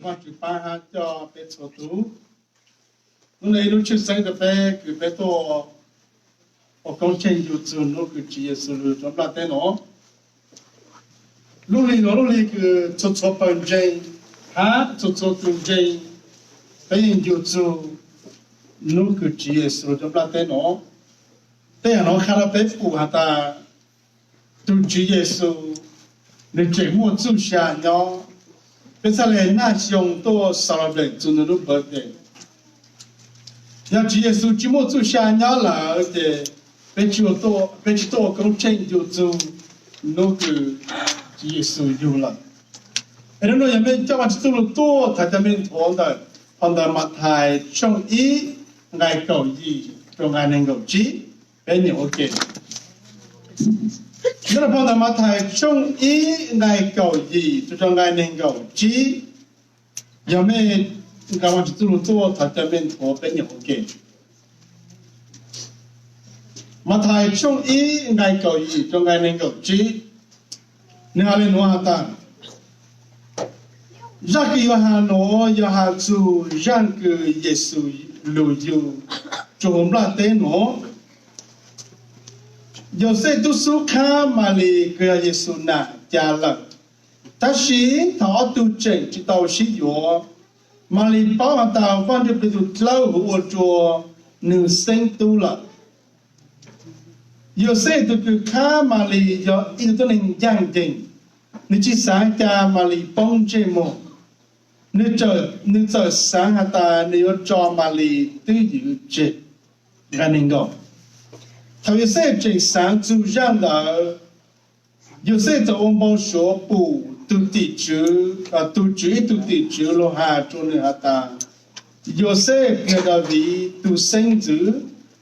Vajtswv pab hab coj peb txhua tus. Hnub no ib lub tshwj xeeb rau peb kws peb tuaj ua koob tsheej yug txug hnub kws Tswv Yexus lug rua nplaj teb nuav. Lub hli nuav lub hli kws txhua txhua pawg ntseeg hab txhua txhua tug ntseeg peb yeej yug txug hnub kws Tswv Yexus lug rua nplaj teb nuav. Tej yam nuav qha rau peb pum has tas tug Tswv Yexus nwg tseem muaj txuj sa nyob, peb txhaj le naj xyoo tuaj celebrate txug nwg lub birthday. Yog Tswv Yexus tsi muaj txuj sa nyob lawm ces peb tsi tuaj ua koob tsheej yug txug hnub kws Tswv Yexus yug lawm. Es nub nua yog mej coj Vaajtswv txuj lug tuaj thov cov mej nthuav ntawm phau ntawv Mathais tshooj ib nqai kaum yim rua nqai neeg nkaum tsib, peb nyam ua ke. Nyob rua phau ntawv Mathais tshooj ib nqai kaum yim rua rua nqai neeg nkaum tsib, yog mej nqa Vaajtswv txuj lug tuaj thov cov mej nthuav peb nyam ua ke. Mathais tshooj ib nqai kaum yim rua nqai neeg nkaum tsib, nwg has le nuav has tas, zaj kws yuav has nuav yog has txug zaj kws Yexus lug yug rua huv nplaj teb nuav. Yauxej tub xub khab Malis kws yog Yexus nam ca lawm, tab sis thaum ob tug tseem tsi tau sib yuav, Malis paub has tas Vaajtswv Dlej tug dlawb huv ua rua nwg xeeb tub lawm. Yauxej tug kws khab Malis yog ib tug tuab neeg ncaaj nceeg, nwg tsi xaav ca Malis poob ntsej muag, nwg txawm xaav has tas nwg yuav tso Malis twb ywv tseg. Nqai neeg nkaum. Thaum Yauxej tseem xaav txug zaj ntawd, Yauxej txawm ua npau suav pum tug tim tswv, tug tswv ib tug tim tswv lug has rua nwg has tas, Yauxej plig Daviv tug xeeb ntxwv,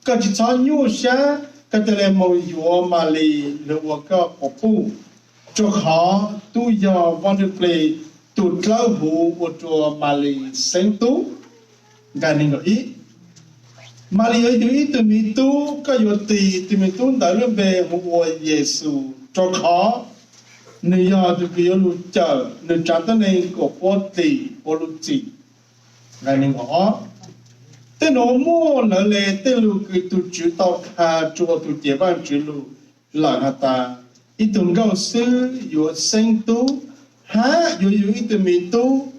koj tsi txhob nyuaj sab, koj ca le moog yuav Malis lug ua koj quas puj, rua qhov tub yog Vaajtswv Dlej tug dlawb huv ua rua Malis xeeb tub. Nqai neeg nkaum ib. Malis yuav yug ib tug miv tub, koj yuav tis tug miv tub ntawd lub npe hu ua Yexus, rua qhov nwg yog tug kws yuav lug cawm nwg tsav tuab neeg kuas puab dim ua lug txim. Nqai neeg nkaum ob. Tej nuav muaj lawv le tej lug kws tug tswv tau qha rua tug cev Vaajtswv lug lawm has tas, ib tug nkauj xwb yuav xeeb tub, hab yuav yug ib tug miv tub,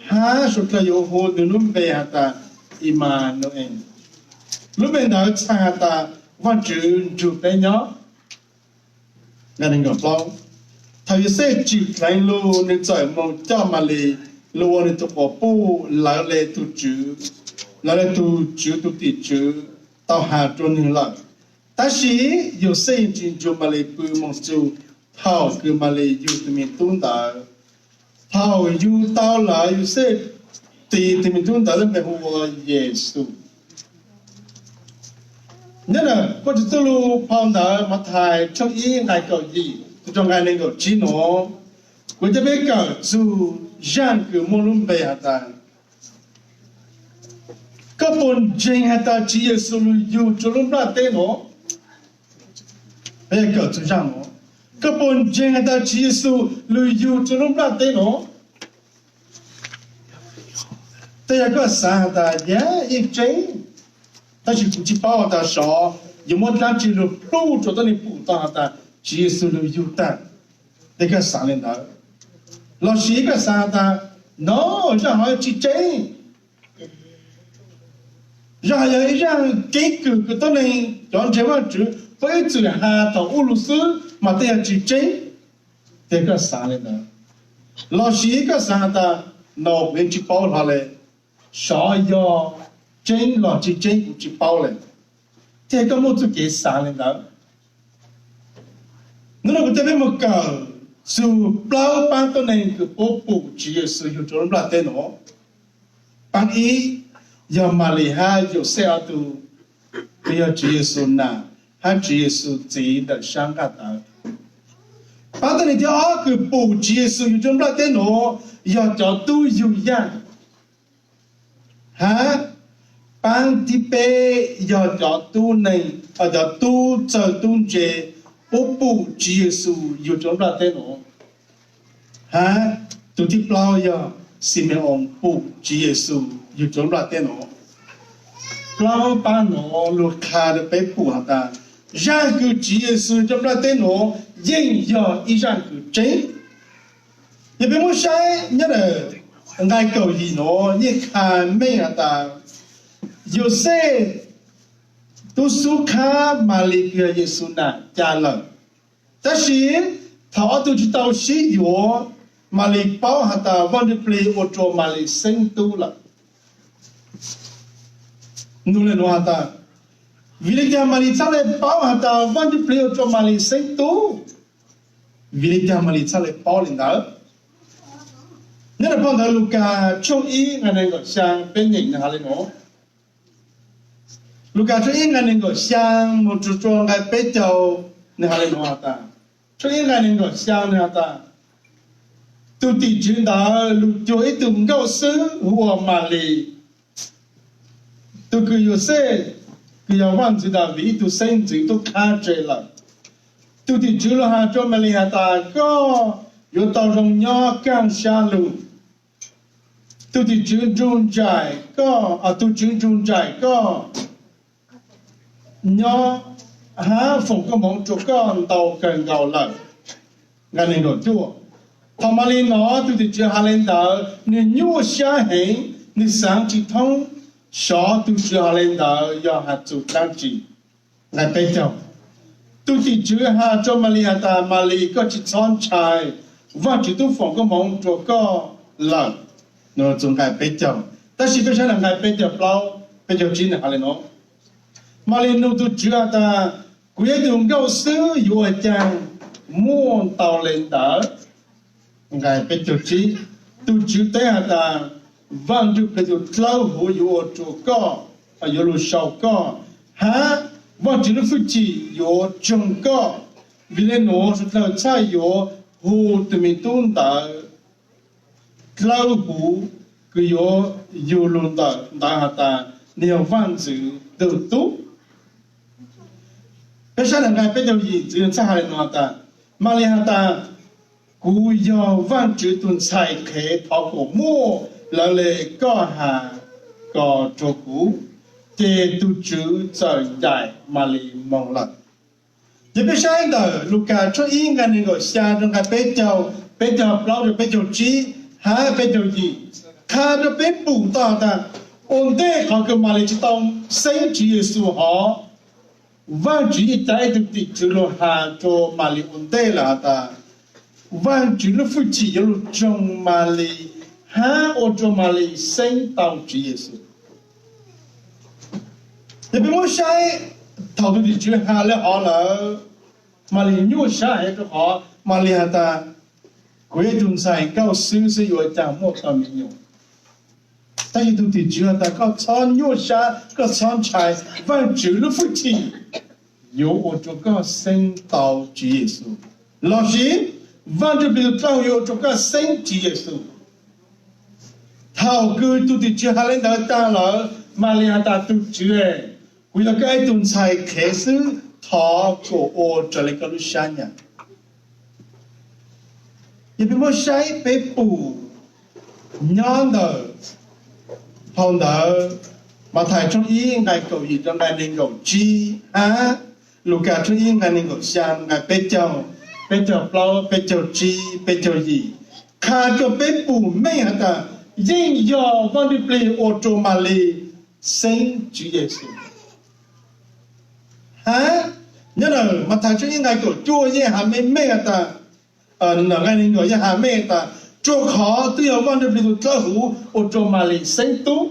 hab suav dlawg yuav hu nwg lub npe has tas Imanuel. Lub npe ntawd txhais has tas Vaajtswv nrug peb nyob. Nqai neeg nkaum plaub. Thaum Yauxej tsim dleev lug, nwg txawm moog coj Malis lug ua nwg tug quas puj, lawv le tug tswv, lawv le tug tswv tug tim tswv tau has rua nwg lawm. Tab sis Yauxej yeej tsi nrug Malis pw moog txug thaum kws Malis yug tug miv tub ntawd. Thaum yug tau lawm, Yauxej tis tug miv tub ntawd lub npe hu ua Yexus. Nyob ntawm Vaajtswv txuj lug phau ntawv Mathais tshooj ib nqai kaum yim tug rua nqai neeg nkaum tsib nuav, kuv coj peb kawm txug zaaj kws muaj lub npe has tas, koj puas ntseeg has tas Tswv Yexus lug yug rua lub nplaj teb nuav? Peb kawm txug zaaj nuav, koj puas ntseeg has tas Tswv Yexus lug yug rua lub nplaj teb nuav? Tej yog koj xaav has tas, yog yeej tseeb, tab sis kuv tsi paub has tas sov yuav muab dlaab tsi lug plub rua tuab neeg pum tau has tas Tswv Yexus lug yug tag. Tej koj xaav le ntawd. Lossis koj xaav has tas, no, zaaj hov tsi tseeb. Zaaj hov yog ib zaaj keeb kwm kws tuab neeg cov ntseeg Vaajtswv puab ib txwm has thaum ub lug xwb mas tej yog tsi tseeb. Tej koj xaav le ntawd. Lossis koj xaav has tas, no, kuv yeej tsi paub hlo le, sov yog tseeb los tsi tseeb kuv tsi paub le. Tej koj muaj txuj kev xaav le ntawd. Nub nua kuv coj peb moog kawm txug plaub paab tuab neeg kws puab pum Tswv Yexus yug rua lub nplaj teb nuav. Paab ib yog Malis hab Yauxej ob tug, kws yog Tswv Yexus nam hab Tswv Yexus txiv ntawm sab nqaj tawv. Paab tuab neeg thib ob kws pum Tswv Yexus yug rua nplaj teb nuav yog cov tub yug yaaj. Hab paab thib peb yog cov tub neeg, cov tub txawg tub ntse puab pum Tswv Yexus yug rua nplaj teb nuav. Hab tug thib plaub yog Xime-oos pum Tswv Yexus yug rau nplaj teb no. Plaub pab no lug qha rau peb pum has tas, zaj kws Tswv Yexus rau nplaj teb no yeej yog ib zaj kws tseeb. Yog peb muab saib nyob ntawm nqai kaum yim no yeej qha meej has tas, Yauxej tub xub khab Malis kws yog Yexus nam ca lawm. Tab sis thaum ob tug tsis tau sib yuav, Malis paub has tas Vaj Ntsuj Plig ua rua Malis xeeb tub lawm. Nug le nuav has tas, vim le caag Malis txhaj le paub has tas Vaj Ntsuj Plig ua rua Malis xeeb tub? Vim le caag Malis txhaj le paub le ntawd? Nyob rau phau ntawv Lukas tshooj ib nqai neeg nkaum xyaa peb nyeem nwg has le nuav. Lukas tshooj ib nqai neeg nkaum xyaa moog rua rua nqai peb caug, nwg has le nuav has tas, tshooj ib nqai neeg nkaum xyaa nwg has tas, tug tim tswv ntawd lug cuag ib tug nkauj xwb hu ua Malis, tug kws Yauxej kws yog vaaj ntxwv Daviv ib tug xeeb ntxwv tub khab tseg lawm. Tug tim tswv lug has rua Malis has tas, koj yuav tau zoo nyob kaaj sab lug. Tug tim tswv nrug nraim koj, tug tswv nrug nraim koj nyob hab foom koob moov rua koj ntau kawg nkaus lawm. Nqai neeg nkaum cuaj, thaum Malis nov tug tim tswv has le ntawd, nwg nyuaj sab heev, nwg xaav tsis thoob, xyov tug tswv has le ntawd yog has txug dlaab tsi. Nqai peb caug, tug tim tswv has rua Malis has tas, Malis, koj tsis txhob ntshai, Vaajtswv tub foom koob moov rua koj lawm. Nqai peb caug, tab sis peb saib nqai peb caug plaub, peb caug tsib nwg has le nuav, Malis nug tug tswv has tas, kuv yog ib tug nkauj xwb yuav ua caag muaj tau le ntawd? Nqai peb caug tsib, tug tswv teb has tas, Vaaj Ntsuj Plig tug dlawb huv yuav ua rua koj, yuav lug sau koj, hab Vaajtswv lub fwj chim yuav tsoog koj. Vim le nuav suav dlawg txhaj yuav hu tug me tub ntawd dlawb huv kws yuav yug lug ntawm ntawd has tas nwg yog vaaj ntxwv tug tub. Peb saib nqai peb caug yim ntxiv txhaj has le nuav has tas, Malis has tas, kuv yog Vaajtswv tug ntxhais qhev, thov kuas muaj lawv le koj has ko rua kuv. Ces tug tswv txawm ncaim Malis moog lawm. Ces peb saib ntawm Lukas tshooj ib nqai neeg nkaum xyaa rua nqai peb caug, peb caug plaub rua peb caug tsib, hab peb caug yim, qha rua peb pum tau has tas, ua ntej qhov kws Malis tsis tau xeeb Tswv Yexus hov, Vaajtswv yeej ca ib tug tim tswv lug has rua Malis ua ntej lawm has tas, Vaajtswv lub fwj chim yuav lug tsoog Malis hab ua rua Malis xeeb tau Tswv Yexus. Ces peb muab saib, thaum tug tim tswv has le hov lawm, Malis nyuaj sab heev rua qhov Malis has tas, kuv yog ib tug ntxhais nkauj xwb xwb yuav ua caag muaj tau me nyuam. Tab sis tug tim tswv has tas, koj txhob nyuaj sab, koj txhob ntshai, Vaajtswv lub fwj chim yuav ua rua koj xeeb tau Tswv Yexus, lossis Vaaj Ntsuj Plig tug dlawb huv yuav ua rua koj xeeb Tswv Yexus. Thaum kws tug tim tswv has le ntawd taag lawm, Malis has tas, tug tswv, kuv yog koj ib tug ntxhais qhev xwb, thov kuas ua raws le koj lub sab nyam. Yog peb muab saib peb pum nyob ntawm phau ntawv Mathais tshooj ib nqai kaum yim rua nqai neeg nkaum tsib hab Lukas tshooj ib nqai neeg nkaum xyaa nqai peb caug, peb caug plaub, peb caug tsib, peb caug yim, qha rua peb pum meej has tas yeej yog Vaaj Ntsuj Plig ua rua Malis xeeb Tswv Yexus. Hab nyob ntawm Mathais tshooj ib nqai kaum cuaj yeej has meej meej has tas, nqai neeg nkaum yeej has meej has tas, rua qhov twb yog Vaaj Ntsuj Plig tug dlawb huv ua rua Malis xeeb tub.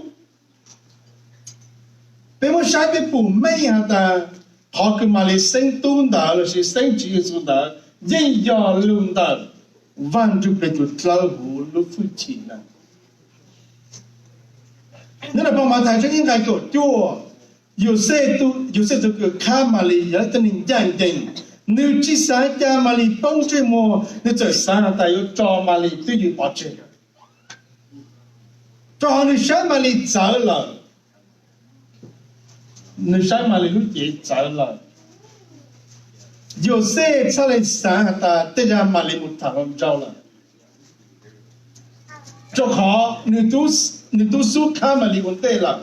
Peb muab saib peb pum meej has tas, qhov kws Malis xeeb tub ntawd lossis xeeb Tswv Yexus ntawd yeej yog lug ntawm Vaaj Ntsuj Plig tug dlawb huv lub fwj chim ntawd. Nyob ntawm phau Mathais tshooj ib nqai kaum cuaj, Yauxej tug kws khab Malis yog ib tug neeg ncaaj ncees, nwg tsis xaav ca Malis poob ntsej muag, nwg txawm xaav has tas yuav tso Malis twj ywm pov tseg, rua qhov nwg saib Malis txawv lawm, nwg saib Malis lub cev txawv lawm. Yauxej txhaj le xaav has tas tej zag Malis mus tham hluas nraug lawm. Rau qhov nws twb xub khab Malis ua ntej lawm,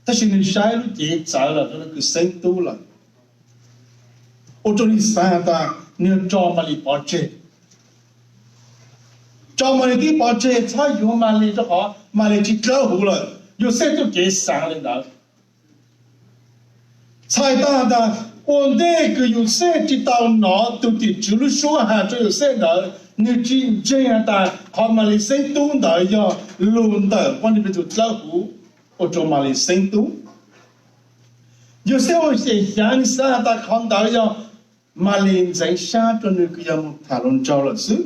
tab sis nws saib lub cev txawv lawm rau nws kws xeeb tub lawm, ua rau nws xav tas nws tso Malis pov tseg, tso Malis tib pov tseg txhob yuav Malis rau qhov Malis tsis dawb huv lawm. Yauxej txoj kev xaav li ntawd. Txhais tau has tas ua ntej kws Yauxej tsis tau nov tug tim tswv lub suab has rua Yauxej ntawd, nwg tsis ntseeg has tas qhov Malis xeeb tub ntawd yog lug ntawm Vaajtswv tug dlawb huv ua rua Malis xeeb tub. Yauxej ua xyem xyaav nwg xaav has tas qhov ntawd yog Malis ntxeev sab rua nwg kws yog moog tham hluas nraug lawm xwb.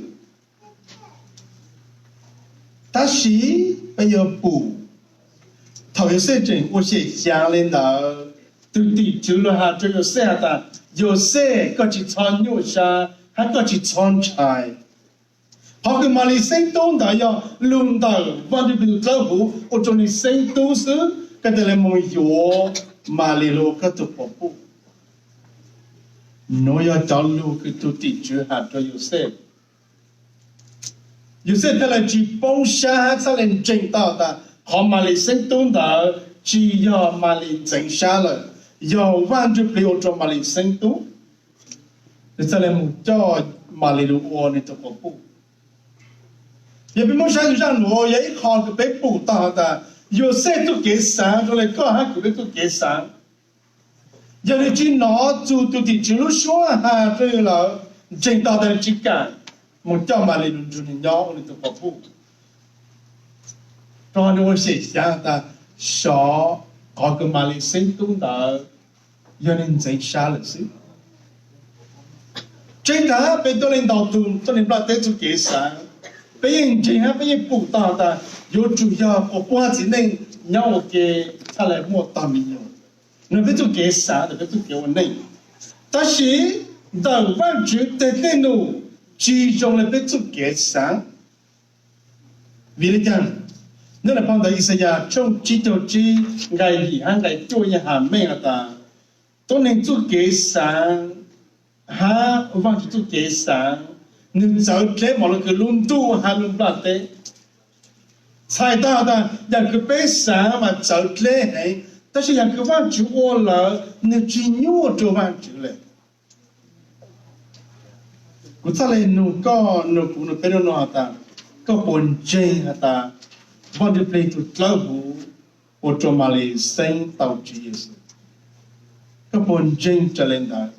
Tab sis peb yuav pum, thaum Yauxej tseem ua xyem xyaav li ntawd, tug tim tswv lug has rua Yauxej has tas, Yauxej, koj tsis txhob nyuaj sab hab koj tsis txhob ntshai. Qhov kws Malis xeeb tub ntawd yog lug ntawm Vaajtswv tug dlawb huv ua rua nwg xeeb tub xwb, koj txhad le moog yuav Malis lug ua koj tug quas puj. Nuav yog cov lug kws tug tim tswv has rua Yauxej. Yauxej txhad le tsis poob sab hab txhad le ntseeg tau tas qhov Malis xeeb tub ntawd tsis yog Malis ntxeev sab lawm, yog Vaajtswv plig ua rua Malis xeeb tub. Nwg txhad le moog coj Malis lug ua nwg tug quas puj. Yog peb muab saib tug zaj nuav yog ib qho kws peb pum tau has tas Yauxej txuj kev xaav zoo le koj hab kws peb txuj kev xaav. Yog nwg tsis nov txug tug tim tswv lub suab has rua nwg lawm, ntseeg tau tas nwg tsis kaam moog coj Malis lug nrug nwg nyob ua nwg tug quas puj. Rua nwg ua xyem xyaav tas sov qhov kws Malis xeeb tub ntawd yog nwg ntxeev sab lawm xwb. Tseeb tas peb tuab leeg ntau tug tuab neeg nplaj teb txuj kev xaav, peb yeej ntseeg hab peb yeej pum tau tas yuav tsum yog quas puj hab txiv neej nyob ua ke txhad le muaj tog me nyuam. Nwg peb txuj kev xaav ntawm peb txuj kev ua neej. Tab sis ntawm Vaajtswv teg tej num tsis zoo le peb txuj kev xaav. Vim le caag? Nyob le phau ntawv Ixayaas tshooj tsib caug tsib nqai yim hab nqai cuaj yeej has meej has tas, tuab neeg txuj kev xaav hab Vaajtswv txuj kev xaav, nwg txawv dleb npaum le kws lub ntuj hab lub nplaj teb. Txhais tau tas yam kws peb xaav mas txawv dleb heev, tab sis yam kws Vaajtswv ua lawm nwg tsis nyuaj rua Vaajtswv le. Kuv txhad le nug koj, nug kuv, nug peb nub nua has tas, koj puas ntseeg has tas Vaajtswv plig tug dlawb huv ua rua Malis xeeb tau Tswv Yexus? Koj puas ntseeg raws le ntawd?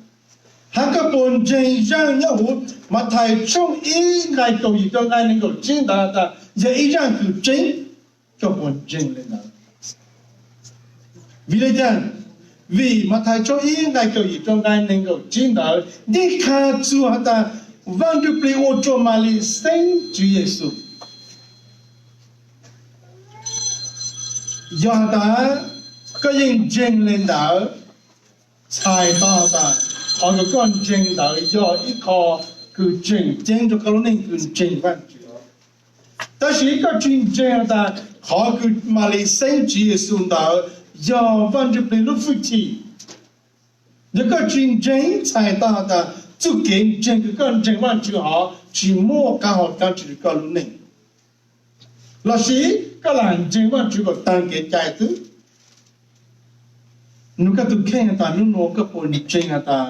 Hab koj puas ntseeg zaaj nyob huv Mathais tshooj ib nqai kaum yim rua nqai neeg nkaum tsib ntawd tas yog ib zaaj kws tseeb? Koj puas ntseeg le ntawd? Vim le caag? Vim Mathais tshooj ib nqai kaum yim rua nqai neeg nkaum tsib ntawd yeej qha txug has tas Vaajtswv plig ua rua Malis xeeb Tswv Yexus. Yog has tas koj yeej ntseeg le ntawd, txhais tau has tas qhov kws koj ntseeg ntawd yog ib qho kws tseem ceeb rua koj lub neej kws ntseeg Vaajtswv. Tab sis koj tsis ntseeg has tas qhov kws Malis xeeb Tswv Yexus ntawd yog Vaajtswv plig lub hwj chim. Yog koj tsis ntseeg txhais tau has tas txuj kev ntseeg kws koj ntseeg Vaajtswv hov tsis muaj qaab hau kaab tsi rua koj lub neej, lossis koj lam ntseeg Vaajtswv kom taag kev cai xwb. Nug koj tug kheej has tas nub nua koj puas ntseeg has tas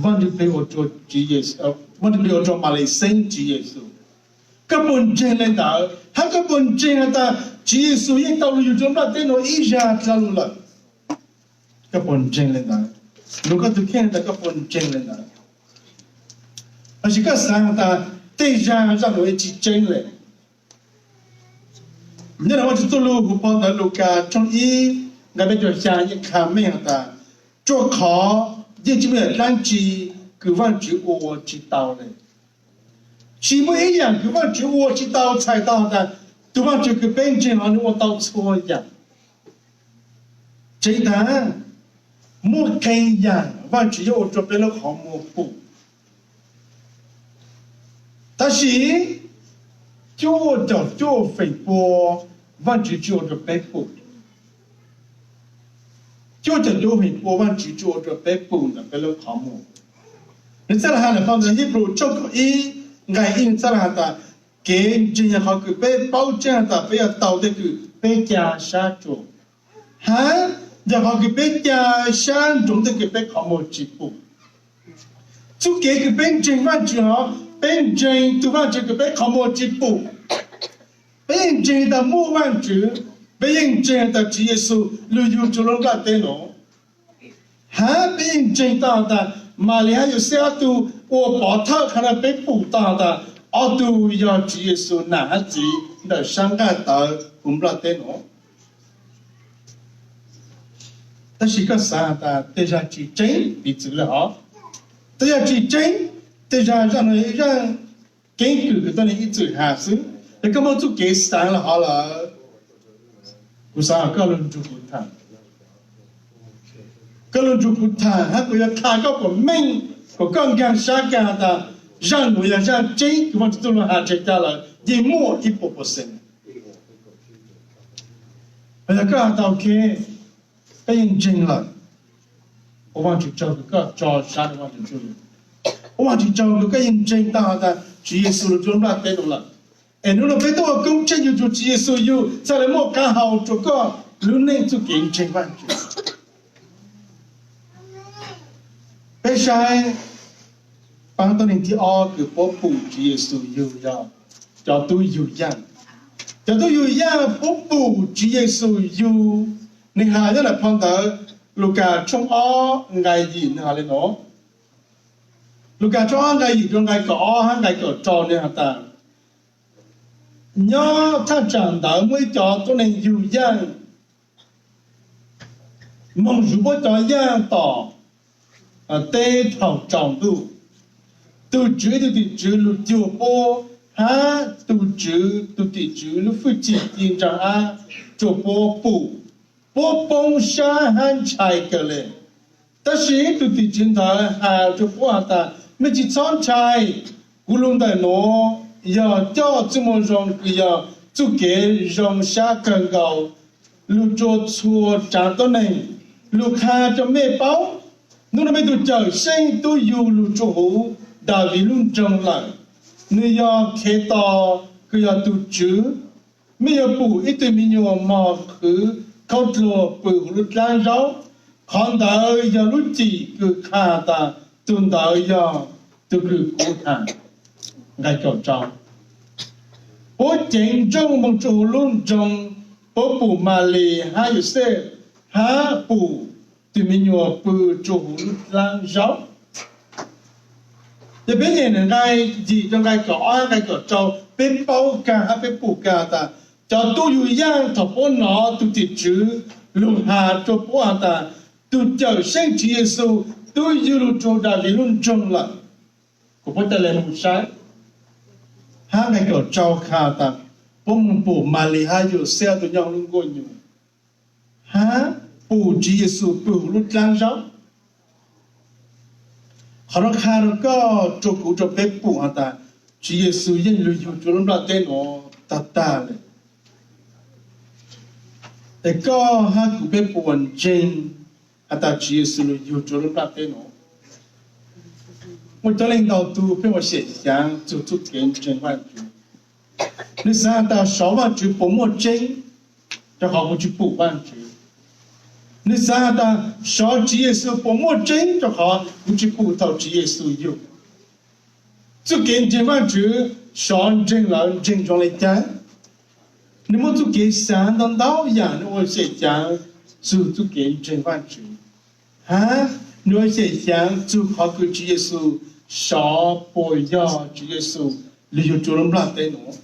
Vaajtswv plig ua rua Malis xeeb Tswv Yexus? Koj puas ntseeg le ntawd? Hab koj puas ntseeg has tas Tswv Yexus yeej tau lug yug rua nplaj teb nua ib zag dlha lug lawm? Koj puas ntseeg le ntawd? Nug koj tug kheej has tas koj puas ntseeg le ntawd? Lossis koj xaav has tas tej zag zaj nuav tsis tseeb le? Nyob le Vaajtswv txuj lug huv phau ntawv Lukas tshooj ib nqai peb caug xya yeej qha meej has tas, rua qhov yeej tsis muaj yam dlaab tsi kws Vaajtswv ua tsis tau le. Tsis muaj ib yaam kws Vaajtswv ua tsis tau, txhais tau has tas tug Vaajtswv kws peb ntseeg hov nwg ua tau txhua yaam. Tseev taag, muaj qee yaam Vaajtswv yuav ua rua peb lub qhov muag pum, tab sis cuaj caum cuaj feem pua Vaajtswv tsis ua rua peb pum. Cuaj caum cuaj feem pua Vaajtswv tsis ua rua peb pum ntawm peb lub qhov muag. Nwg txhaj le has le phau ntawv Hibru tshooj kaum ib nqai ib, nwg txhaj le has tas Kev ntseeg yog qhov kws peb paub tseeb has tas peb yuav tau tej kws peb ca sab tsuas, hab yog qhov kws peb ca sab nroo tej kws peb qhov muag tsis pum. Txuj kev kws peb ntseeg Vaajtswv hov, peb ntseeg tug Vaajtswv kws peb qhov muag tsis pum. Peb yeej ntseeg tas muaj Vaajtswv, peb yeej ntseeg tas Tswv Yexus lug yug rua lub nplaj teb nuav. Hab peb yeej ntseeg tau has tas Malis hab Yauxej ob tug ua pov thawj qha rua peb pum tau has tas ob tug yog Tswv Yexus nam hab txiv ntawm sab nqaj tawv huv nplaj teb nuav. Tab sis koj xaav has tas tej zag tsis tseeb piv txwv le hov? Tej zag tsis tseeb, tej zag zaj nuav yog zaj keeb kwm kws tuab neeg ib txwm has xwb, es koj muaj txuj kev xaav le hov lawm, kuv xaav koj lug nrug kuv tham. Koj lug nrug kuv tham hab kuv yuav qha koj kuas meej, kuas koj nkaag sab kag has tas zaj nuav yog zaj tseeb kws Vaajtswv txuj lug has tseeb kag lawm, yeej muaj ib puas percent. Yog koj has tas ok, koj yeej ntseeg lawm, ua Vaajtswv tsaug kws koj tso sab rua Vaajtswv txuj lug. Ua Vaajtswv tsaug kws koj yeej ntseeg tau has tas Tswv Yexus lug rua lub nplaj teb nuav lawm. Es nub nua peb tuaj ua koob tsheej yug rua Tswv Yexus yug txhaj le muaj qab hau rua koj lub neej txuj kev ntseeg Vaajtswv. Peb saib paab tuab neeg thib ob kws puab pum Tswv Yexus yug yog cov tub yug yaaj. Cov tub yug yaaj puab pum Tswv Yexus yug, nwg has nyob ntawm phau ntawv Lukas tshooj ob nqai yim nwg has le nuav. Lukas tshooj ob nqai yim rua nqai kaum ob hab nqai kaum rau nwg has tas, nyob thaj tsaam ntawd muaj ib cov tuab neeg yug yaaj moog zuv puab cov yaaj tom teb thaum tsaus ntuj. Tug tswv ib tug tim tswv lug cuag puab, hab tug tswv tug tim tswv lub hwj chim ci ntsaa ab rua puab pum. Puab poob sab hab ntshai kawg le. Tab sis tug tim tswv ntawd has rua puab has tas, mej tsis txhob ntshai, kuv lug ntawm nuav yog coj txuj moo zoo kws yog txuj kev zoo sab kawg nkaus lug rua txhua tsaav tuab neeg, lug qha rua mej paub, nub nua mej tug Cawmseej tub yug lug rua huv Daviv lub nroog lawm. Nwg yog Khetos kws yog tug tswv. Mej yuav pum ib tug me nyuam mos qhwv khaub dluag pw huv lub dlaab zaub. Qhov ntawd yog lub cim kws qha tas tug ntawd yog tug kws kuv has. Nqai kaum rau. Puab ceev nrooj moog rua huv lub nroog, puab pum Malis hab Yauxej, hab pum tug me nyuam pw rua huv lub dlaab zaub. Ces peb nyeem nqai yim rua nqai kaum ob nqai kaum rau, peb paub kag hab peb pum kag tas cov tub yug yaaj thaum puab nov tug tim tswv lug has rua puab has tas tug Cawmseej Tswv Yexus tub yug lug rua huv Daviv lub nroog lawm, kuas puab ca le moog saib. Hab nqai kaum rau qha tas puab moog pum Malis hab Yauxej ob tug nyob huv lub nkuaj nyuas, hab pum Tswv Yexus pw huv lub dlaab zaub. Qhov nuav qha rua koj, rua kuv, rua peb pum has tas Tswv Yexus yeej lug yug rua lub nplaj teb nuav tag tag le. Es koj hab kuv peb puas ntseeg has tas Tswv Yexus lug yug rua lub nplaj teb nuav? Muaj coob leej ntau tug pheej ua xyem xyaav txug txuj kev ntseeg Vaajtswv. Nwg xaav has tas sov Vaajtswv puas muaj tseeb, rua qhov kuv tsis pum Vaajtswv. Nwg xaav has tas sov Tswv Yexus puas muaj tseeb, rua qhov kuv tsis pum thaum Tswv Yexus yug. Txuj kev ntseeg Vaajtswv sov ntseeg lawm ntseeg zoo le caag? Nwg muaj txuj kev xaav ntau ntau yaam, nwg ua xyem xyaav txug txuj kev ntseeg Vaajtswv, hab nwg ua xyem xyaav txug qhov kws Tswv Yexus sov puas yog Tswv Yexus lug yug rua lub nplaj teb nuav.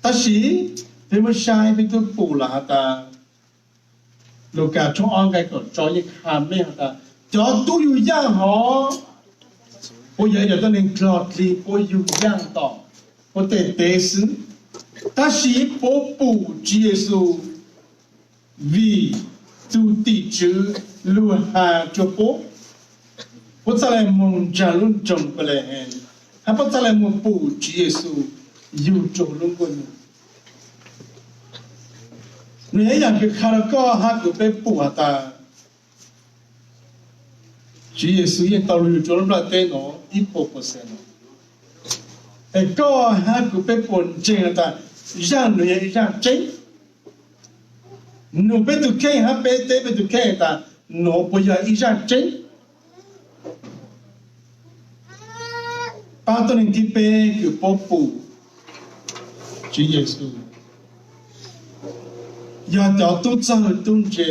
Tab sis peb muab saib peb tub pum lawm has tas Lukas tshooj ob nqai kaum rau yeej qha meej has tas cov tub yug yaaj hov puab yog ib yam tuab neeg dlog dlig, puab yug yaaj tom puab tej teb xwb. Tab sis puab pum Tswv Yexus vim tug tim tswv lug has rua puab, puab txhaj le moog nraag lub nroog Npelehees, hab puab txhaj le moog pum Tswv Yexus yug rua huv lub nkuaj nyuas. Nwg yog ib yaam kws qha rua koj hab kuv peb pum has tas Tswv Yexus yeej tau lug yug rua lub nplaj teb nuav ib puas percent lawm. Es koj hab kuv peb puas ntseeg has tas zaj nuav yog ib zaj tseeb? Nug peb tug kheej hab peb teb peb tug kheej tas nuav puas yog ib zaj tseeb? Pab tuab neeg thib peb kws puab pum Tswv Yexus yog cov tub txawg tub ntse.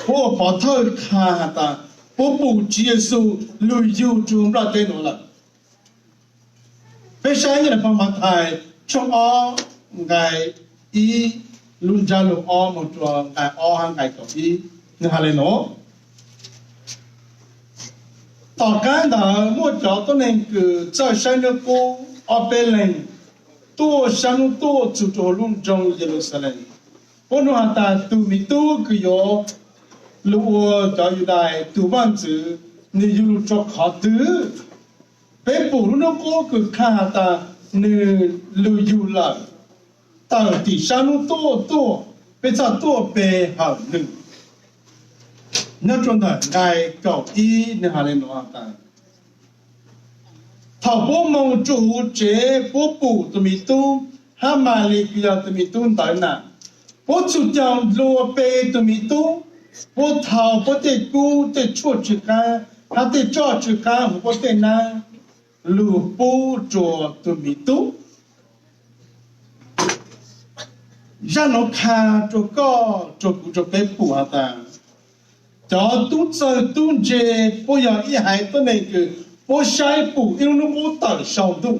Puab ua pov thawj qha has tas puab pum Tswv Yexus lug yug rua nplaj teb nuav lawm. Peb saib nyob rua phau Mathais tshooj ob nqai ib, lub ntsab lug ob moog rua nqai ob hab nqai kaum ib, nwg has le nuav. Tom qaab ntawd muaj cov tuab neeg kws txawj saib nub qub ob peb leeg tuaj saab nub tuaj txug rua huv lub nroog Yeluxalees. Puab nug has tas tug miv tub kws yuav lug ua cov Yudais tug vaaj ntxwv, nwg yug lug rua qhov twg? Peb pum lub nub qub kws qha has tas nwg lug yug lawm, tawm tim saab nub tuaj tuaj, peb txhaj tuaj pe hawm nwg. Nyob rua ntawm nqai kaum ib nwg has le nuav has tas, thaum puab moog rua huv tsev puab pum tug miv tub hab Malis kws yog tug miv tub ntawv nam, puab txhus caug dlua pe tug miv tub, puab thau puab tej kub tej tshuaj tsw qaab hab tej roj tsw qaab huv puab tej naab lug pub rua tug miv tub. Zaj nuav qha rua koj rua kuv rua peb pum has tas, cov tub txawg tub ntse puab yog ib haiv tuab neeg kws puab saib pum ib lub nub qub tawm sau ntuj.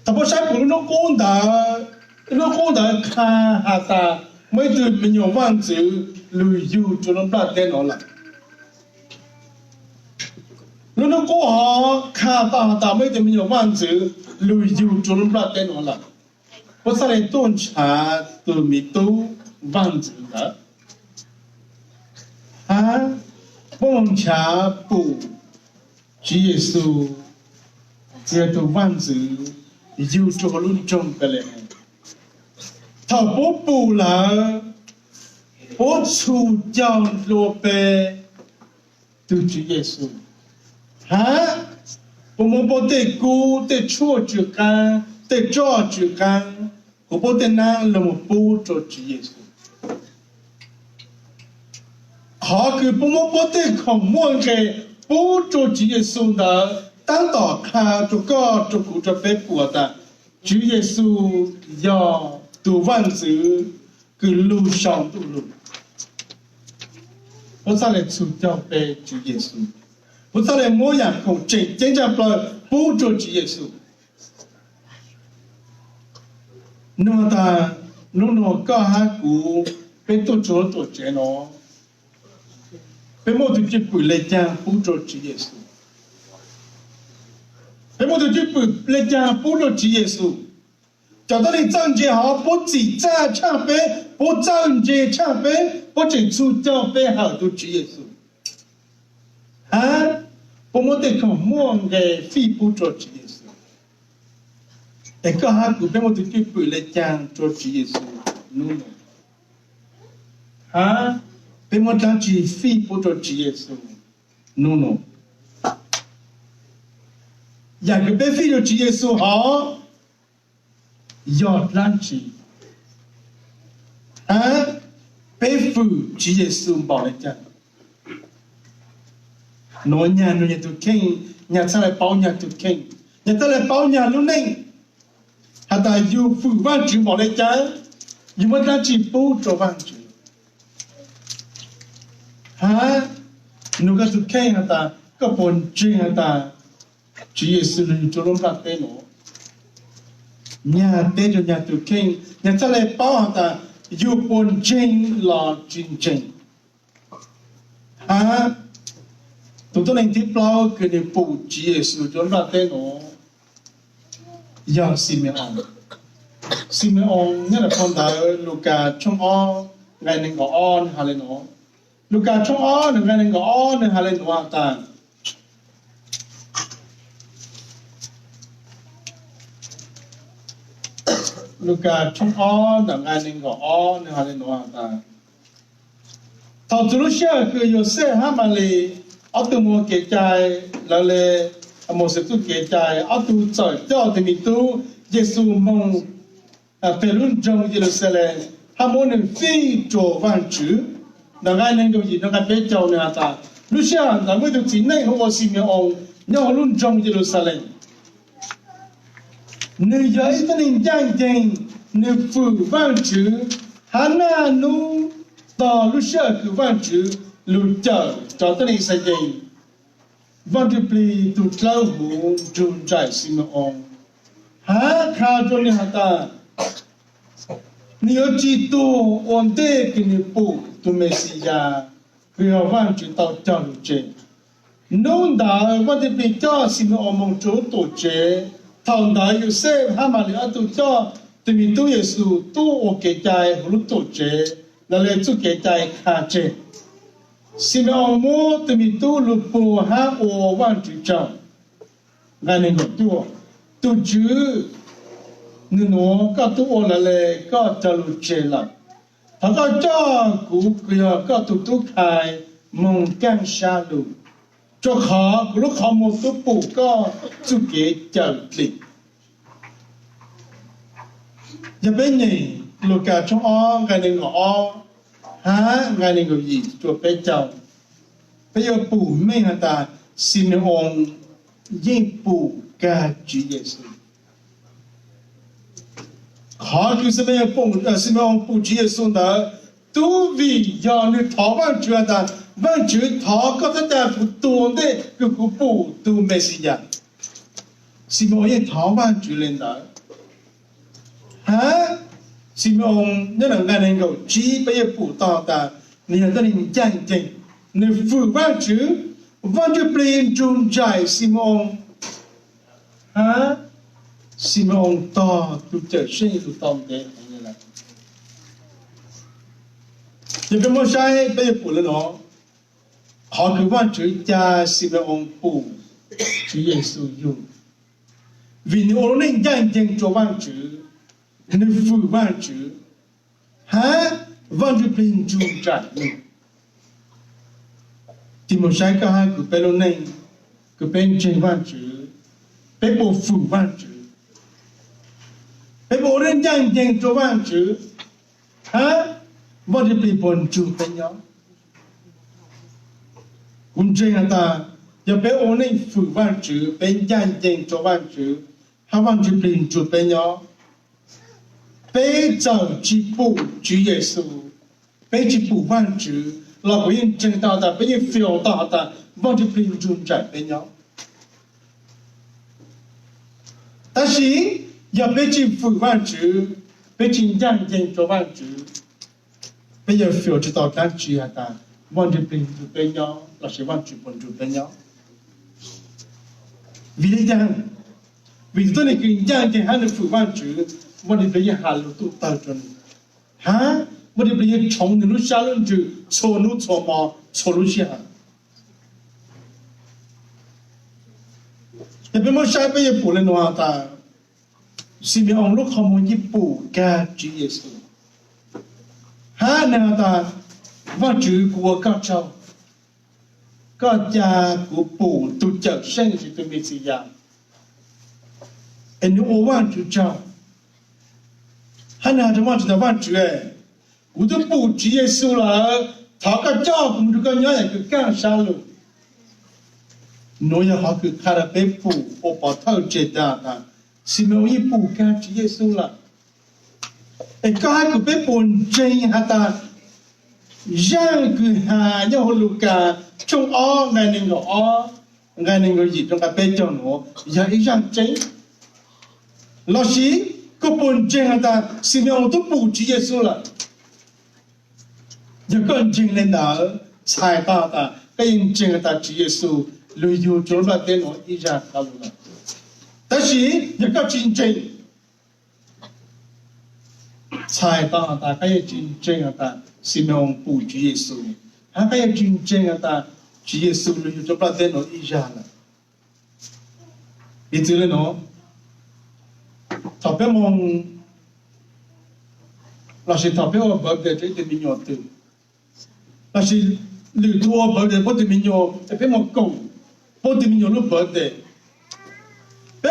Thaum puab saib pum lub nub qub ntawd, lub nub qub ntawd qha has tas muaj ib tug me nyuam vaaj ntxwv lug yug rua lub nplaj teb nuav lawm. Lub nub qub hov qha tau has tas muaj ib tug me nyuam vaaj ntxwv lug yug rua lub nplaj teb nuav lawm. Puab txhaj le tuaj nrhav tug miv tub vaaj ntxwv ntawd, hab puab moog nrhav pum Tswv Yexus, yog tug vaaj ntxwv yug rua huv lub nroog Npelehees. Thaum puab pum lawm, puab txhus caug dlua pe tug Tswv Yexus, hab puab muab puab tej kub tej tshuaj tsw qaab tej roj tsw qaab huv puab tej naab lug moog pub rua Tswv Yexus. Qhov kws puab muab puab tej khoom muaj nqe pub rua Tswv Yexus ntawd, taab tom qha rua koj rua kuv rua peb pum tas Tswv Yexus yog tug vaaj ntxwv kws lug sau ntuj lug. Puab txhaj le txhus caug pe Tswv Yexus. Puab txhaj le muab yaam khoom tseem ceeb tshaj plawg pub rua Tswv Yexus. Nug tas, nub nua koj hab kuv, peb tuaj txug lub tuam tsev no, peb muaj tug cwj pwm le caag pub rua Tswv Yexus? Peb muaj tug cwj pwm le caag pub rua Tswv Yexus? Cov tuab neeg txawj ntse hov puab txim txaj tshaj peb, puab txawj ntse tshaj peb, puab tseem txhus caug pe hawm tug Tswv Yexus, hab puab muab tej khoom muaj nqe fij pub rua Tswv Yexus. Es koj hab kuv peb muaj tug cwj pwm le caag rua Tswv Yexus nub nua? Hab peb muab dlaab tsi fij pub rua Tswv Yexus nub nua? Yaam kws peb fij rua Tswv Yexus hov yog dlaab tsi? Hab peb fwm Tswv Yexus npaum le caag? Nuav nyag nug nyag tug kheej, nyag txhaj le paub nyag tug kheej, nyag txhaj le paub nyag lub neej has tas yug fwm Vaajtswv npaum le caag, yug muab dlaab tsi pub rua Vaajtswv. Hab nug koj tug kheej has tas koj puas ntseeg has tas Tswv Yexus lug rua lub nplaj teb nuav? Nyag teb rua nyag tug kheej, nyag txhaj le paub has tas yug puas ntseeg los tsi ntseeg. Hab tug tuab neeg thib plaub kws nwg pum Tswv Yexus rua lub nplaj teb nuav yog Xime-oos. Xime-oos nyob rua phau ntawv Lukas tshooj ob nqai neeg nkaum ob nwg has le nuav. Lukas tshooj ob nqai neeg nkaum ob nwg has le nuav has tas, Lukas tshooj ob nqai neeg nkaum ob nwg has le nuav has tas, thaum txug lub sij hawm kws Yauxej hab Malis ob tug moog kev cai, lawv le Mauxes txuj kev cai, ob tug txawm coj tus me tub Yexus moog peg lub nroog Yeluxalees hab muab nwg fij rua Vaajtswv. Ntawm nqai neeg nkaum yim rua nqai peb caug nwg has tas, lub sij hawm ntawd muaj ib tug txiv neej hu ua Xime-oos nyob huv lub nroog Yeluxalees. Nwg yog ib tug neeg ncaaj nceeg, nwg fwm Vaajtswv, hab naj nub tog lub sij hawm kws Vaajtswv lug cawm cov tuab neeg Yixalayees, Vaajtswv Plig tug dlawb huv nrug nraim Xime-oos hab qha rua nwg has tas, nwg yuav tsi tug ua ntej kws nwg pum tug Mexiyas kws yog Vaajtswv tau cog lug tseg. Nub ntawd Vaajtswv Plig coj Xime-oos moog rua lub tuam tsev. Thaum ntawd Yauxej hab Malib ob tug coj tus me tub Yexus tuaj ua kev cai huv lub tuam tsev, lawv le txuj kev cai qha tseg. Xime-oos muab tus me tub lug puag hab ua Vaajtswv tsaug. Nqai neeg nkaum cuaj, Tug Tswv, nwg nuav koj tub ua lawv le koj cog lug tseg lawm. Thov koj coj kuv kws yog koj tug tub khai moog kaaj sab lug, rua qhov kuv lub qhov muag tub pum koj txuj kev cawm dlim. Yog peb nyeem Lukas tshooj ob nqai neeg nkaum ob hab nqai neeg nkaum yim rua peb caug, peb yuav pum meej has tas Xime-oos yeej pum kag Tswv Yexus. Qhov kws Xime-oos pum Tswv Yexus ntawd, tub vim yog nwg thov Vaajtswv has tas, Vaajtswv, thov koj txhob ca kuv tuag ua ntej kws kuv pum tug Mexiyas. Xime-oos yeej thov Vaajtswv le ntawd. Hab Xime-oos nyob ntawm nqai neeg nkaum tsib peb yeej pum tau has tas, nwg yog tuab neeg ncaaj nceeg, nwg fwm Vaajtswv, Vaajtswv Plig nrug nraim Xime-oos, hab Xime-oos tog tug Cawmseej lug tau ntev heev le lawm. Yog peb muab saib peb yuav pum le nuav, qhov kws Vaajtswv ca Xime-oos pum Tswv Yexus yug vim nwg ua lub neej ncaaj nceeg rua Vaajtswv, nwg fwm Vaajtswv, hab Vaajtswv Plig nrug nraim nwg. Tig moog saib koj hab kuv peb lub neej, kws peb ntseeg Vaajtswv, peb puas fwm Vaajtswv? Peb puas ua neej ncaaj nceeg rua Vaajtswv, hab Vaajtswv Plig puas nrug peb nyob? Kuv ntseeg has tas, yog peb ua neej fwm Vaajtswv, peb ncaaj nceeg rua Vaajtswv, hab Vaajtswv Plig nrug peb nyob, peb txawm tsi pum Tswv Yexus, peb tsi pum Vaajtswv los kuv yeej ntseeg tau tas, peb yeej fwm tau has tas Vaajtswv Plig nrug nraim peb nyob. Tab sis yog peb tsi fwm Vaajtswv, peb tsi ncaaj nceeg rua Vaajtswv, peb yuav fwm tsi tau dlaab tsi has tas Vaajtswv Plig nrug peb nyob lossis Vaajtswv puas nrug peb nyob. Vim le caag? Vim tug tuab neeg kws ncaaj nceeg hab nwg fwm Vaajtswv, Vaajtswv Plig yeej has lug tuj tawg rua nwg, hab Vaajtswv Plig yeej tshoov nwg lub sab lub ntsws txhua nub txhua mo txhua lub sij hawm. Yog peb muab saib peb yuav pum le nuav has tas, Xime-oos lub qhov muag yeej pum kag Tswv Yexus, hab nwg has tas, Vaajtswv, kuv ua koj tsaug, koj ca kuv pum tug Cawmseej lossis tug Mexiyas, es nwg ua Vaajtswv tsaug. Hab nwg has rua Vaajtswv tas, Vaajtswv, kuv tub pum Tswv Yexus lawm, thov koj coj kuv moog rua koj nyob yaam kws kaaj sab lug. Nuav yog qhov kws qha rua peb pum ua pov thawj tseg tas tas, Xime-oos yeej pum kag Tswv Yexus lawm. Es koj hab kuv peb puas ntseeg has tas, zaaj kws has nyob huv Lukas tshooj ob nqai neeg nkaum ob, nqai neeg nkaum yim rua nqai peb caug nuav yog ib zaaj tseeb, lossis koj puas ntseeg has tas Xime-oos tub pum Tswv Yexus lawm? Yog koj ntseeg le ntawd, txhais tau tas koj yeej ntseeg has tas Tswv Yexus lug yug rua lub nplaj teb nuav ib zag kab lug lawm. Tab sis yog koj tsi ntseeg, txhais tau has tas koj yeej tsi ntseeg has tas Xime-oos pum Tswv Yexus, hab koj yeej tsi ntseeg has tas Tswv Yexus lug yug rua nplaj teb nuav ib zag lawm. Piv txwv le nuav, thaum peb moog lossis thaum peb ua birthday rua ib tug me nyuam twg, lossis lwm tug ua birthday puab tug me nyuam, es peb moog koom puab tug me nyuam lub birthday,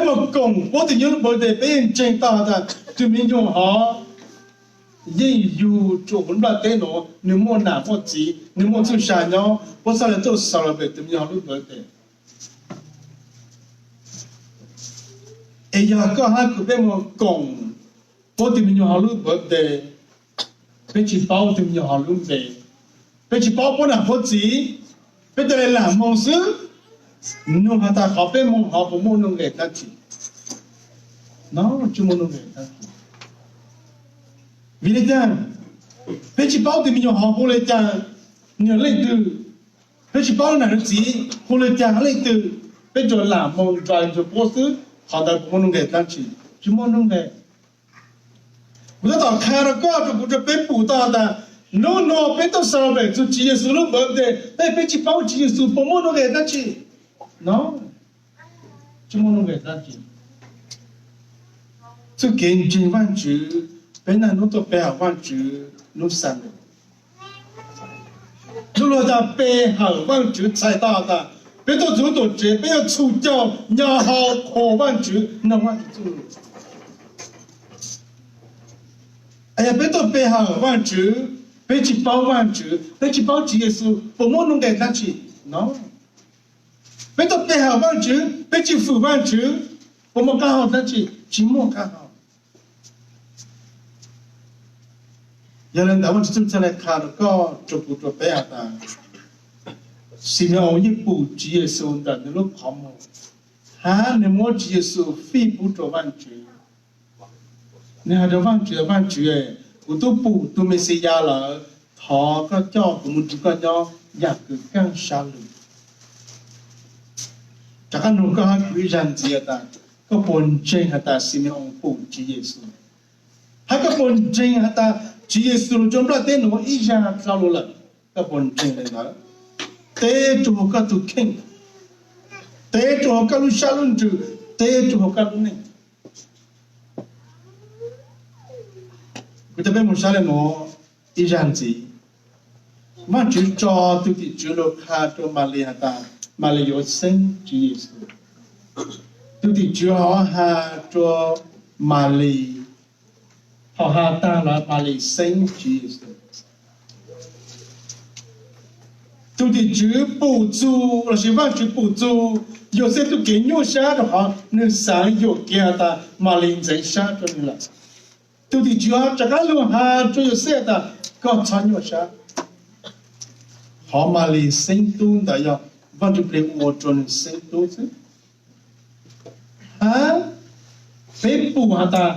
Peb mus koom puab tus me nyuam lub birthday, peb yeej ntseeg tau has tas tus me nyuam hov yeej yug rua huv nplaj teb nuav, nwg muaj nam muaj txiv, nwg muaj txuj sa nyob, puab txhaj le tuaj celebrate tus me nyuam hov lub birthday. Es yog koj hab kuv peb mus koom puab tus me nyuam hov lub birthday, peb tsi paub tus me nyuam hov lub npe, peb tsi paub puab nam puab txiv, peb ca le lam moog xwb, nug has tas qhov peb moog hov puas muaj nuj nqes dlaab tsi? No, tsi muaj nuj nqes dlaab tsi. Vim le caag? Peb tsi paub tus me nyuam hov hu le caag, nwg leej twg, peb tsi paub nam txiv hu le caag leej twg, peb tsuas lam moog nrug puab xwb, qhov ntawd puas muaj nuj nqes dlaab tsi? Tsi muaj nuj nqes. Kuv tab tom qha rua koj, rua kuv, rua peb pum tau tas nub nua peb tuaj celebrate txug Tswv Yexus lub birthday, peb, peb tsi paub Tswv Yexus puas muaj nuj nqes dlaab tsi. No, tsi muaj nuj nqes dlaab tsi. Txuj kev ntseeg Vaajtswv, peb naj nub tuaj pe hawm Vaajtswv nub Sunday. Lub lug tas pe hawm Vaajtswv txhais tau tas peb tuaj txug tuam tsev peb yuav txhum caug nyo hau qhuas Vaajtswv, noog Vaajtswv txuj lug. Yog peb tuaj pe hawm Vaajtswv, peb tsi paub Vaajtswv, peb tsi paub Tswv Yexus puas muaj nuj nqes dlaab tsi. No, peb tuaj pe hawm Vaajtswv, peb tsi fwm Vaajtswv, puas muaj qaab hau dlaab tsi? Tsi muaj qaab hau. Yog le ntawd Vaajtswv txhaj le qha rua koj, rua kuv, rua peb has tas Xime-oos yeej pum Tswv Yexus ntawm nwg lub qhov muag, hab nwg muab Tswv Yexus fij pub rua Vaajtswv. Nwg has rua Vaajtswv, Vaajtswv, kuv tub pum tug Mexiyas lawm, thov koj coj kuv moog nrug koj nyob yaam kws kaaj sab lug. Rov qaab nug koj hab kuv ib zag ntxiv tas koj puas ntseeg has tas Xime-oos pum Tswv Yexus? Hab koj puas ntseeg has tas Tswv Yexus lug rua nplaj teb nuav ib zag dlhau lug lawm? Koj puas ntseeg le ntawd? Teb rua huv koj tug kheej, teb rua huv koj lub sab lub ntsws, teb rua huv koj lub neej. Kuv coj peb moog saib le nuav ib zag ntxiv. Vaajtswv tso tug tim tswv lug qha rua Malis has tas Malis yuav xeeb Tswv Yexus. Tug tim tswv ho has rua Malis, ho has taag lawm Malis xeeb Tswv Yexus. Tug tim tswv pum txug lossis Vaajtswv pum txug Yauxej tug kev nyuaj sab rua qhov nwg xaav yuam kev has tas Malis ntxeev sab rua nwg lawm. Tug tim tswv ho rov qaab lug has rua Yauxej tas koj txhob nyuaj sab. Qhov Malis xeeb tub ntawd yog Vaajtswv plig ua rua nwg xeeb tub xwb. Hab peb pum has tas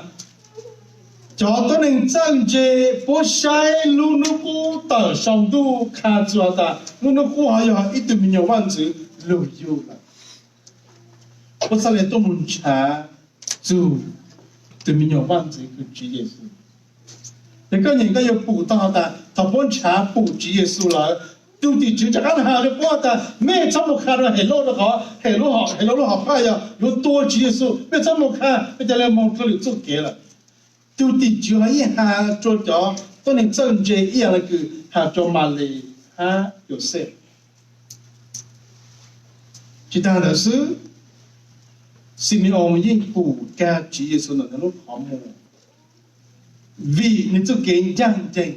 cov tuab neeg txawj ntse puab saib lub nub qub tawm sau ntuj qha txug has tas lub nub qub ho yog ib tug me nyuam vaaj ntxwv lug yug lawm. Puab txhaj le tuaj moog nrhav txug tug me nyuam vaaj ntxwv kws Tswv Yexus. Ces koj nyeem koj yuav pum tau has tas thaum puab nrhav pum Tswv Yexus lawm, tug tim tswv rov qaab has rua puab tas mej txhob moog qha rua Helauj rua qhov Helauj, Helauj lub hom phaj yog yuav tua Tswv Yexus, mej txhob moog qha, mej ca le moog dlhau lwm txuj kev lawm. Tug tim tswv ho yeej has rua cov tuab neeg txawj ntse ib yaam le kws has rua Malis hab Yauxej. Tsi taag ntawd xwb, Xime-oos yeej pum kag Tswv Yexus ntawm nwg lub qhov muag, vim nwg txuj kev ncaaj nceeg,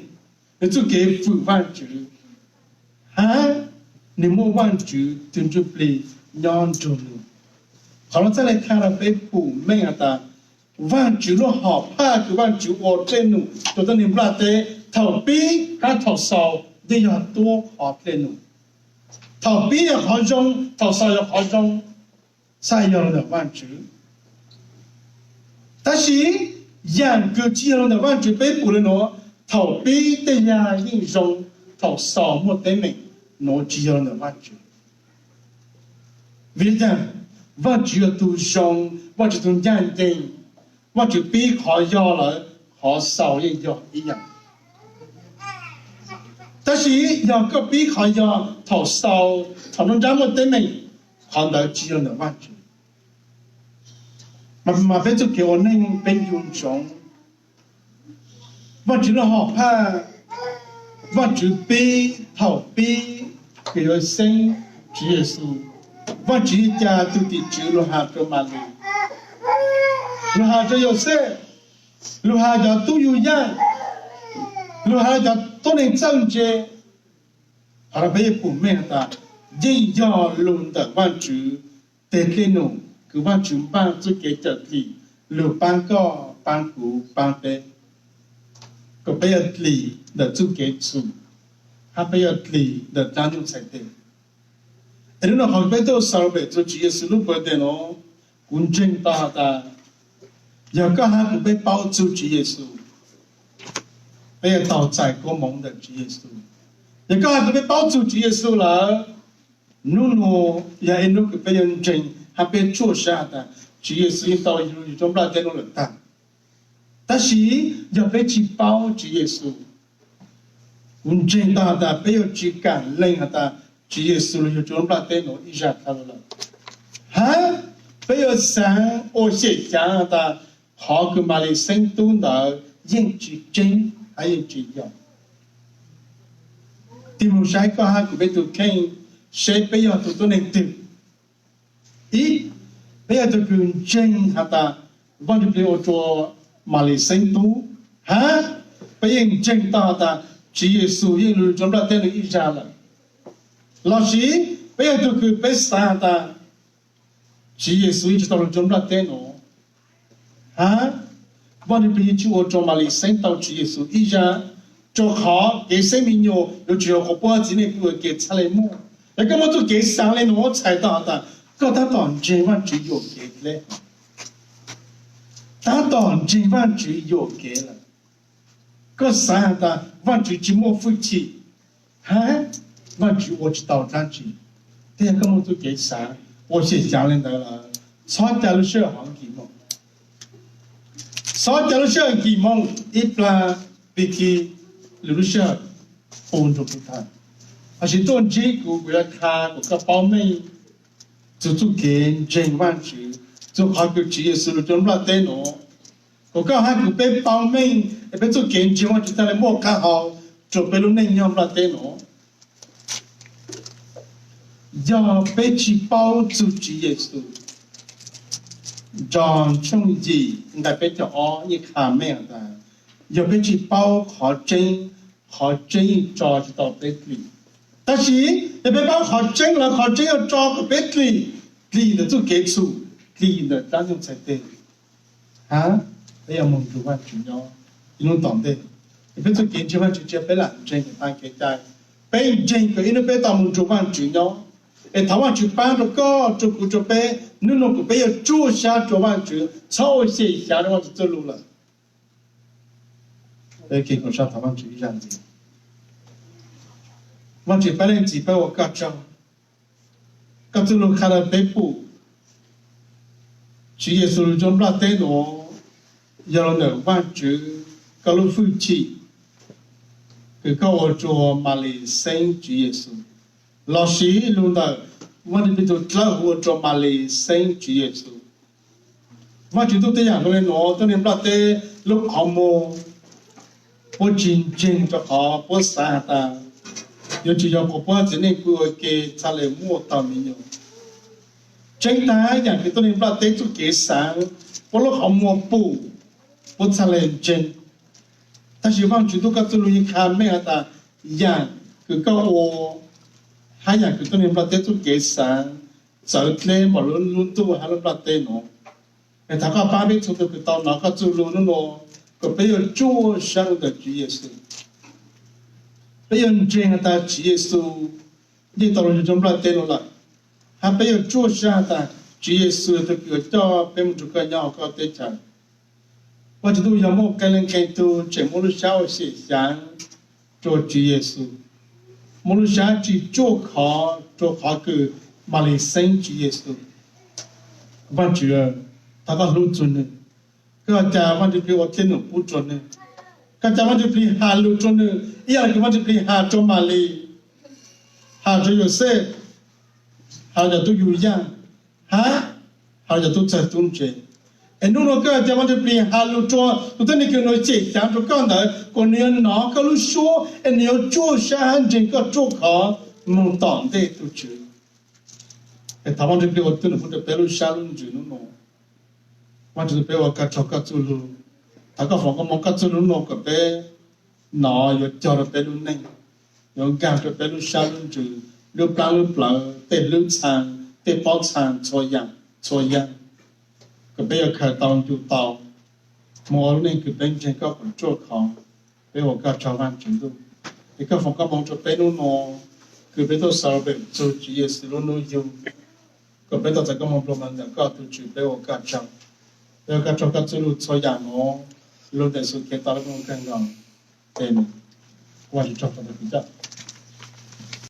nwg txuj kev fwm Vaajtswv, hab nwg muaj Vaajtswv tug ntsuj plig nyob nrug nwg. Qhov nuav txhaj le qha rua peb pum meej has tas Vaajtswv lub hom phaj kws Vaajtswv ua dlej num rua tuab neeg nplaj teb thaum pib hab thaum xaus yeej yog tuab qhov dlej num. Thaum pib yog qhov zoo, thaum xaus yog qhov zoo, txhaj yog lug ntawm Vaajtswv. Tab sis yaam kws tsi yog lug ntawm Vaajtswv peb pum le nuav, thaum pib tej yag yeej zoo, thaum xaus muaj teeb meem, nuav tsi yog lug ntawm Vaajtswv. Vim le caag? Vaajtswv yog tug zoo, Vaajtswv tug ncaaj nceeg, Vaajtswv pib qhov yog lawm, qhov xaus yeej yog ib yaam. Tab sis yog koj pib qhov yog thaum xaus, thaum nruab nrab muaj teeb meem, qhov ntawd tsi yog ntawm Vaajtswv. Mas peb txuj kev ua neej peb ncu ntsoov Vaajtswv lub hom phaj, Vaajtswv pib thaum pib kws yuav xeeb Tswv Yexus, Vaajtswv ca tug tim tswv lug has rua Malis, Luag has rua Yauxej, luag has cov tub yug yaaj, luag has cov tuab neeg txawj ntse. Qhov no peb yeej pum meej has tas yeej yog lug ntawm Vaajtswv teg dlej num kws Vaajtswv npaaj txuj kev cawm dlim lug paab koj, paab kuv, paab peb, kom peb yuav dlim ntawm txuj kev txhum, hab peb yuav dlim ntawm dlaab nyoog txhais teg. Es nub nua qhov peb tuaj celebrate rua Tswv Yexus lub birthday nuav, kuv ntseeg tau has tas yog koj hab kuv peb paub txug Tswv Yexus, peb yuav tau txais koob moov ntawm Tswv Yexus. Yog koj hab kuv peb paub txug Tswv Yexus lawm, nub nua yog ib nub kws peb yuav ntseeg hab peb tsuaj sab has tas Tswv Yexus yeej tau lug rua nplaj teb nuav lawm tag. Tab sis yog peb tsi paub Tswv Yexus, kuv ntseeg tau has tas peb yuav tsi kaam leej has tas Tswv Yexus lug rua nplaj teb nuav ib zag dlhau lawm, hab peb yuav xaav ua xyem xyaav has tas qhov kws Malis xeeb tub ntawd yeej tsi tseeb hab yeej tsi yog. Tig moog saib koj hab kuv peb tug kheej, seb peb yog tug tuab neeg twg. Ib, peb yog tug kws ntseeg has tas Vaajtswv plig ua rua Malis xeeb tub, hab peb yeej ntseeg tau has tas Tswv Yexus yeej lug rua nplaj teb nuav ib zag lawm. Lossis peb yog tug kws peb xaav has tas Tswv Yexus yeej tsi tau lug rua nplaj teb nuav, hab Vaajtswv plig yeej tsi ua rua Malis xeeb tau Tswv Yexus ib zag, rua qhov kev xeeb me nyuam yuav tsum yog quas puab txiv neej pw ua ke txhaj le muaj. Yog koj muaj txuj kev xaav le nuav txhais tau has tas koj tab tom ntseeg Vaajtswv yuam kev dleb, tab tom ntseeg Vaajtswv yuam kev lawm. Koj xaav has tas Vaajtswv tsi muaj fwj chim, hab Vaajtswv ua tsi tau dlaab tsi, thiab yog koj muaj txuj kev xaav ua xyem xyaav le ntawd lawm, txhob ca lub sij hawm hov nkis moog. Txhob ca lub sij hawm nkis moog ib plag, vim kis lwm lub sij hawm pub nrug kuv tham. Tab sis tuaj ntsib kuv, kuv yuav qha kom koj paub meej txug txuj kev ntseeg Vaajtswv, txug qhov kws Tswv Yexus lug rua nplaj teb nuav, kom koj hab kuv peb paub meej es peb txuj kev ntseeg Vaajtswv txhaj le muaj qab hau rua peb lub neej nyob nplaj teb nuav. Yog peb tsi paub txug Tswv Yexus, John tshooj yim nqai peb caug ob yeej qha meej has tas, yog peb tsi paub qhov tseeb, qhov tseeb yeej tso tsi tau peb dlim. Tab sis yog peb paub qhov tseeb lawm, qhov tseeb yuav tso kom peb dlim, dlim ntawm txuj kev txhum, dlim ntawm dlaab nyoog txhais teg, hab peb yuav moog nrug Vaajtswv nyob ib nub tom ntej. Es peb txuj kev ntseeg Vaajtswv tsi yog peb lam ntseeg tas kev cai, peb ntseeg kom ib nub peb tau moog nrug Vaajtswv nyob. Es thov Vaajtswv paab rua koj, rua kuv, rua peb, nub nua kom peb yuav tsuaj sab rua Vaajtswv, txhob ua xyem xyaav rua Vaajtswv txuj lug lawm. Peb ua ke kom sab thov Vaajtswv ib zag ntxiv. Vaajtswv, peb leej txiv, peb ua koj tsaug, koj txuj lug qha rua peb pum Tswv Yexus lug rua nplaj teb nuav yog lug ntawm Vaajtswv koj lub fwj chim kws koj ua rua Malis xeeb Tswv Yexus, lossis lug ntawm Vaajtswv Txhiv Tub dlawb huv ua rua Malis xeeb Tswv Yexus. Vaajtswv Txhiv Tub, tej yaam le nuav tuab neeg nplaj teb lub qhov muag puab tsi ntseeg rua qhov puab xaav has tas yuav tsum yog quas puab txiv neej pw ua ke txhaj le muaj taug me nyuam. Tseeb tag yaam kws tuab neeg nplaj teb txuj kev xaav, puab lub qhov muag pum, puab txhaj le ntseeg. Tab sis Vaajtswv Txhiv Tub, koj txuj lug yeej qha meej has tas yaam kws koj ua hab yaam kws tuab neeg nplaj teb txuj kev xaav txawv dleb npaum lub ntuj hab lub nplaj teb nuav. Es thov koj paab peb txhua tug kws tau nov koj txuj lug nub nua kom peb yuav tsuaj sab rua ntawm Tswv Yexus. Peb yuav ntseeg has tas Tswv Yexus yeej tau lug rua nplaj teb nuav lawm, hab peb yuav tsuaj sab has tas Tswv Yexus yog tug kws yuav coj peb moog rua koj nyob huv koj teb chaws. Vaajtswv Txhiv Tub, yog muaj qee leej qee tug tseem muaj lub sab ua xyem xyaav rua Tswv Yexus, muaj lub sab tsi tsuaj khov rua qhov kws Malis xeeb Tswv Yexus, Vaajtswv, thov koj hlub txug nwg. Koj ca Vaajtswv Txhiv Tub ua dlej num pub rua nwg. Koj ca Vaajtswv Txhiv Tub has lug rua nwg ib yaam le kws Vaajtswv Txhiv Tub has rua Malis, has rua Yauxej, has rua cov tub yug yaaj, hab has rua cov tub txawg tub ntse. Es nub nua koj ca Vaajtswv Txhiv Tub has lug rua tug tuab neeg kws nws xyem xyaav rua koj ntawd kom nws yuav nov koj lub suab es nws yuav tsuaj sab hab ntseeg koj ruaj khov moog tom ntej tug Tswv. Es thov Vaajtswv Txhiv Tub ua dlej num pub rua peb lub sab lub ntsws nub nua. Vajtswv, peb ua koj tsaug koj txuj lug. Thov koj foom koob hmoov koj txuj lug nuav kom peb nov yuav cog rua peb lub neej, yuav nkaag rua peb lub sab lub ntsws, lub plaab lub plawv, tej hlwb txhaa, tej pob txhaa, txhua yaam txhua yaam, kom peb yuav khaws tau ncu tau moog ua lub neej kws peb ntseeg koj puas tsuaj khov. Peb ua koj tsaug Vajtswv lug. Es koj foom koob hmoov rua peb nub nua kws peb tuaj celebrate txug Tswv Yexus lub nub yug, kom peb tau txais koob hmoov nplua nuav ntawm koj tug Tswv, peb ua koj tsaug. Peb ua koj tsaug koj txuj lug txhua yaam nuav, lug ntawm Yexus Khetos lub npe kawg nkaus. Amees. Ua Vajtswv tsaug rua koj.